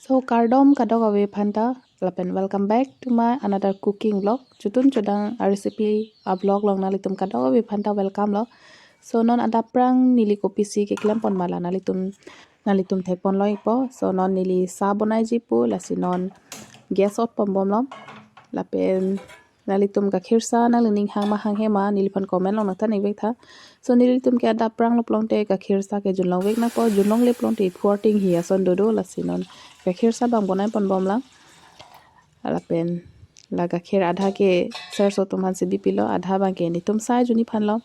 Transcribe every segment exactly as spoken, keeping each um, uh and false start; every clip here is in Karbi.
So kardom kadokave aphanta, lapen welcome back to my another cooking vlog. Chutun chudang a recipe a vlog along nanglitum kadokave aphanta welcome lo. So non adapprang neli kopisi keklem pon ma la nanglitum nanglitum thek pon lo ikpo. So non neli sa bonaiji pu, lasi non gas on pon bom lo. Lapen nanglitum gakhir sa nanglining hang ma hanghe ma neliphan comment along nangthan ik vek tha. So nelitum ke adapprang lo pulote gakhir sa ke junlong vek nangpo, junlongle pulote iphu arting hi ason dodo, lasi non gakhir sa abang bonai pon bom lang. Lapen la gakhir adha ke sir so atum aphan si bipilo, adha abang ke netum sa juni aphan lo.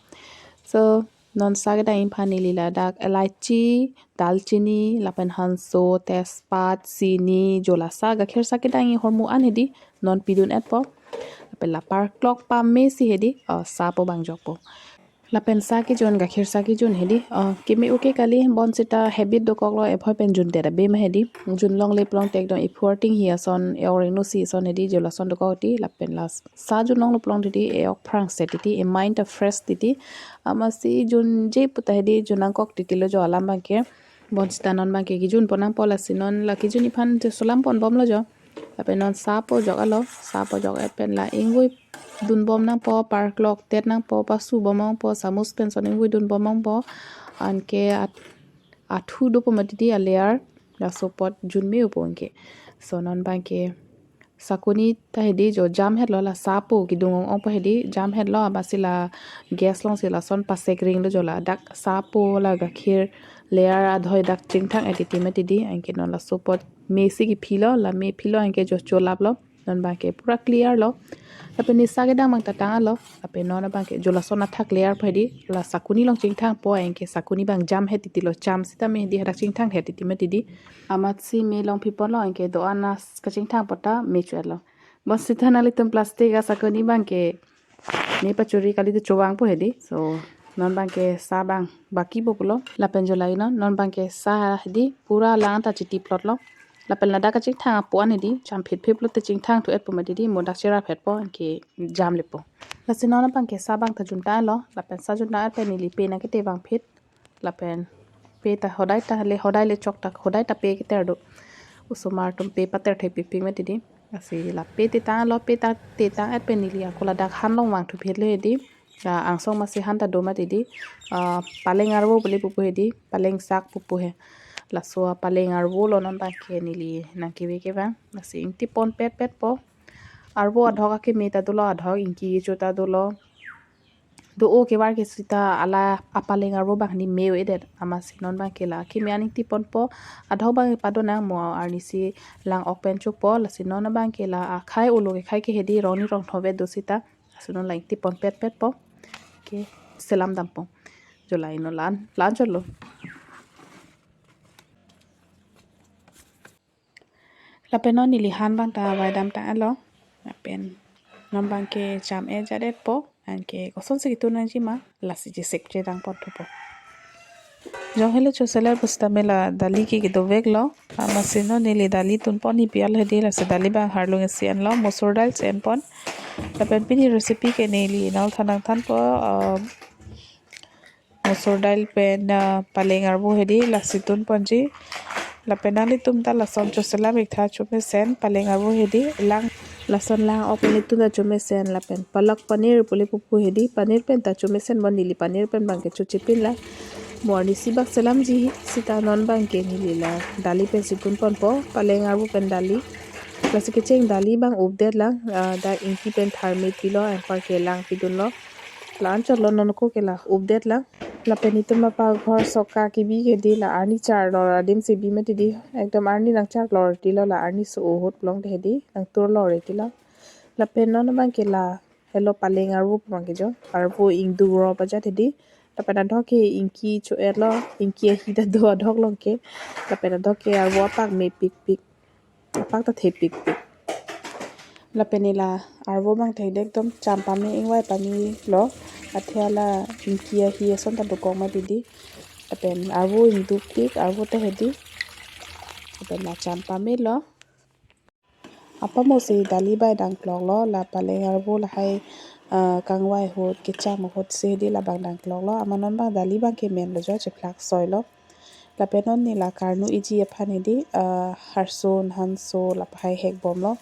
So non sa kedang aphan neli ladak elaichi, dalchini, lapen hanso, tejpat, sini, jo la sa gakhir sa kedang i hormu an hedi non pidun etpo. Lapen la parklok pame si hedi, oh, sa po abang jokpo. Lapen sa kejun, gakhir sa kejun hedi, oh, keme oke kali, bonsita habit dokok lo, ephoi pen jundet abe ma hedi. Junlongle pulote ekdom iphu arting hi ason, e-ok rengno si ason hedi, jo lason dokok ti, lapen la sa junlonglo pulote hedi, e-ok phrang set titi, e-mind ta fresh titi. Amatsi junje puta hedi jun nangkok titi lo jo alam abang ke. Bonsita non abang ke kejun pon nangpo, lasi non la kejun aphan te solam pon bom lo jo. Lapen non sa po jok alo, sa po jok et pen la ingvoi dun bom nangpo, parklok tet nangpo, pasu bom nangpo, samus pen son ingvoi dun bom nangpo. Anke at-, athu dopo mati di a layer, laso apot jun me-opo anke. So non abang ke sakuni ta hedi jo jam het lo, la sa po kidung ong ongpo hedi jam het lo, amatsi la gas along si lason pasek ring lo jo, ladak sa po la gakhir layer adhoi dak chingthang et titi mati di, anke non laso apot me si kiphi lo, la me phi lo anke jo cholap lo. Non abang ke pura clear lo. Lapen ne sa kedang abang ta tang alo. Lapen non abang ke jo lason athak layer po hedi, la sakuni along chingthang po, anke sakuni abang jam het titi lo, cham sita me hedi hadak chingthang het titi mati di. Amatsi me longphi pon lo, anke do-an as kachingthang po ta me cho-et lo. Bonsita nanglitum plastic asakuni abang ke ne pachuri kali tu chovang po hedi. So non abang ke sa abang baki po pulo. Lapen jo la-i non, non abang ke sa hedi pura lang ta chiti plot lo. Lapen ladak kachingthang apo an hedi, cham phit phit pulote chingthang thu etpo mati di, mo dak cherap hetpo anke jam lepo. Lasi non abang ke sa abang ta jun tanglo, lapen sa jun tang et pen neli pe nangkete vang phit. Lapen pe ta hodai ta le, hodai le chok ta, hodai ta pe keter do. Osomar atum pe pater thek pipik mati di. Lasi la pe te tanglo, pe ta te tang et pen neli ako ladak han along vang thu phit le hedi. La angsong amatsi han ta do mati di. Ah, paleng arvo pu le pupu hedi, paleng sak pupu he. Laso a paleng arvo lo non abang ke neli nangkevi kevang. Lasi ingti pon pet pet po. Arvo adhok akeme ta dolo, adhok ingki kecho ta dolo. Do-o kevar ke sita ala apaleng arvo abang ni me-o-edet, amatsi non abang ke la keme an ingti ponpo. Adhok abang pado nang, mo arnisi lang ok pen chokpo, lasi non abang ke la akhai olo kekhai ke hedi rong ni rong thove do sita. Lasi non la ingti pon pet pet po. Ke selam dampo. Jo la-i non lan, lan chotlo. Lapen non neli han abang ta vai dam tanglo. Lapen non abang ke cham-e jadet po. Anke kosonsi kitu nangji ma, lasi chesek chedang pon thupo. Jong helo choselar pusitame la dali ke kedo vek lo. Amatsi non neli dali tun pon hi pial hedi, lasi dali abang harlung isi enlo, musur dal si en pon. Lapen pini recipe ke neli nangthan nangthan po, ah, musur dal pen, ah, paleng arvo hedi, lasi tun ponji. Lapen nanglitum ta lason choselam ik tha, chomesen paleng arvo hedi, lang, lason lang ok pen nelitum ta chomesen, lapen palak paneer pu le pupu hedi, paneer pen ta chomesen, mo neli paneer pen abang ke chochepin la. Mo arnisi bak selamji sita non abang ke neli la dali pensi tun ponpo, paleng arvo pen dali. Lasi kecheng dali abang updet lang, ah, dak ingti pen tharme pilo, anparke lang pidunlo. La-an chotlo, non ako ke la updet lang. Lapen itum apa ghor soka kebi ke di la arni charlor adim si bi mati di. Ekdom arni nangcharlor tilo, la arni so ahut pulote hedi nangturlor tilo. Lapen non abang ke la helo paleng arvo pu abang ke jo. Arvo ingduk ro pajat hedi. Lapen adhok ke ingki cho-etlo, ingki ahi ta do adhok along ke. Lapen adhok ke arvo apak mepikpik. Apak ta thepikpik. Lapen neli la arvo abang ta hedi ekdom cham pame, ingvai pamelo. Athe la ingki ahi ason ta dokok mati di. Lapen arvo ingdukpik, arvo ta hedi. Lapen la cham pamelo. Apamo si dali abang dangkloklo, la paleng arvo lahai, ah, kangvai ahut, kecham ahut si hedi labang dangkloklo. Amat non abang dali abang ke menlo jo, chephlak soilo. Lapen non neli la karnu iji aphan hedi, ah, harsun hanso lapu hai hekbomlo.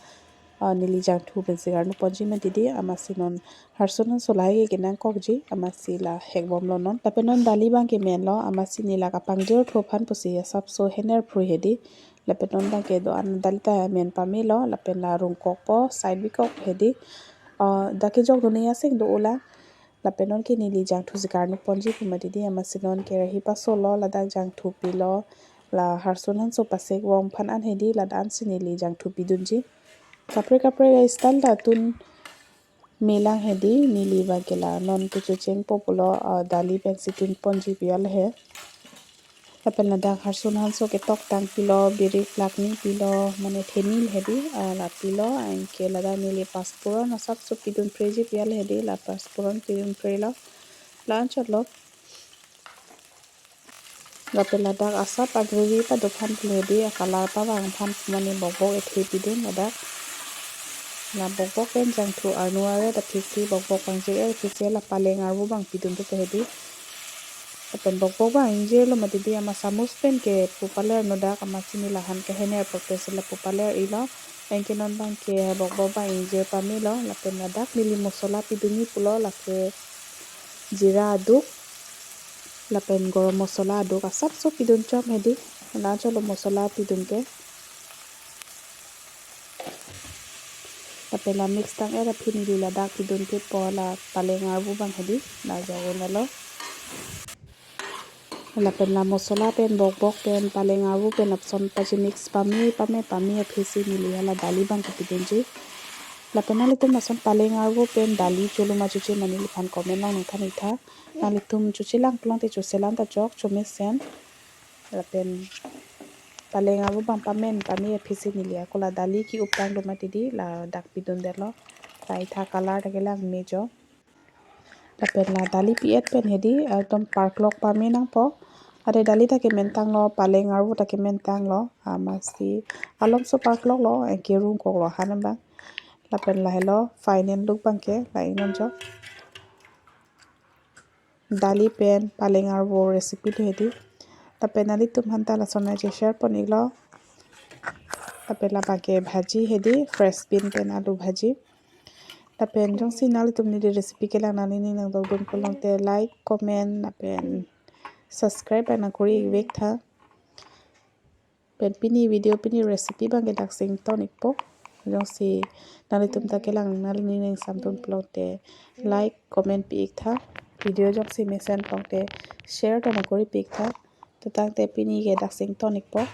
Ah, neli jangthu pensi karnu ponji mati di, amatsi non harsun hanso lahai ke kenangkokji, amatsi la hekbomlo non. Lapen non dali abang ke menlo, amatsi neli la kapangjirthu aphan pusi asapso hener phrui hedi. Lapen non abang ke do-an dali ta men pamelo, lapen la rungkokpo, side bikok hedi. Ah, dak kejok dun aseng do-olang. Lapen non ke neli jangthu si karnu ponji pu mati di, amatsi non kerahi pasolo, ladak jangthu pilo, la harsun hanso pasek vong aphan an hedi, ladak ansi neli jangthu pidunji. Kaprek kaprek a-style ta tun melang hedi, neli abang ke la non kechochengpo pulo, ah, dali pensi tun ponji pu alam he. Lapen ladak harsun hanso ketoktang pilo, birik lakni pilo, mane thenil hedi, ah, la pilo, anke ladak neli pasphuron asapso pidun phreji pu alam hedi, la pasphuron pidun phrelo, la anchotlo. Lapen ladak asap a-gravy paduk aphan pule hedi, a-color pavang aphan mane bokbok ethe pidun ladak. La bokbok pen jangthu arnu aret aphisi bokbok pangjir-et aphisi la paleng arvo abang pidun tu hedi. Lapen bokbok abang ingjirlo mati di, ama samus pen ke pu palerno dak, amatsi neli la han kehener pokte si la pu paler-ilo. Anke non abang ke bokbok abang ingjir pamelo, lapen ladak neli mosola pidunji pulo, lake jira aduk, lapen gorom mosola aduk asapso pidun chom hedi, la anchotlo mosola pidun ke. Lapen la mix tang-et aphi neli ladak pidun kepo la paleng arvo abang hedi, la jagun alo. Lapen la mosola pen bokbok pen paleng arvo pen lapuson paji mix pame pame pame aphisi neli la dali abang ke pidunji. Lapen nanglitum lason paleng arvo pen dali cholo ma choche ma neliphan comment along nangthan-ik tha. Nanglitum chochelang pulote choselang ta chok, chomesen. Lapen paleng arvo abang pamen pame aphisi neli ako la dali ke-up tanglo mati di, ladak pidundetlo. Tahai tha color ta kelang mejo. Lapen la dali pi-et pen hedi, ekdom parklok pame nangpo. Ade dali ta kemen tanglo, paleng arvo ta kemen tanglo, amatsi alomso parkloklo, anke rungkoklo han abang. Lapen lahelo final look abang ke, la ingnon jo. Dali pen paleng arvo recipe lo hedi. Lapen nanglitum aphanta lason nangche share pon-iklo. Lapen labang ke bhaji hedi, fresh bean pen alu bhaji. Lapen jongsi nanglitum neli recipe kelang nangning nangdokdun pulote like, comment, lapen subscribe nangkori-ik vek tha. Pen pini video pini recipe abang ke dak si ington-ikpo. Jongsi nanglitum ta kelang nangning nangsamdun pulote like, comment pi-ik tha. Video jongsi mesen pulote share ta nangkori pi-ik tha. Tutangte pini ke dak si ington-ikpo.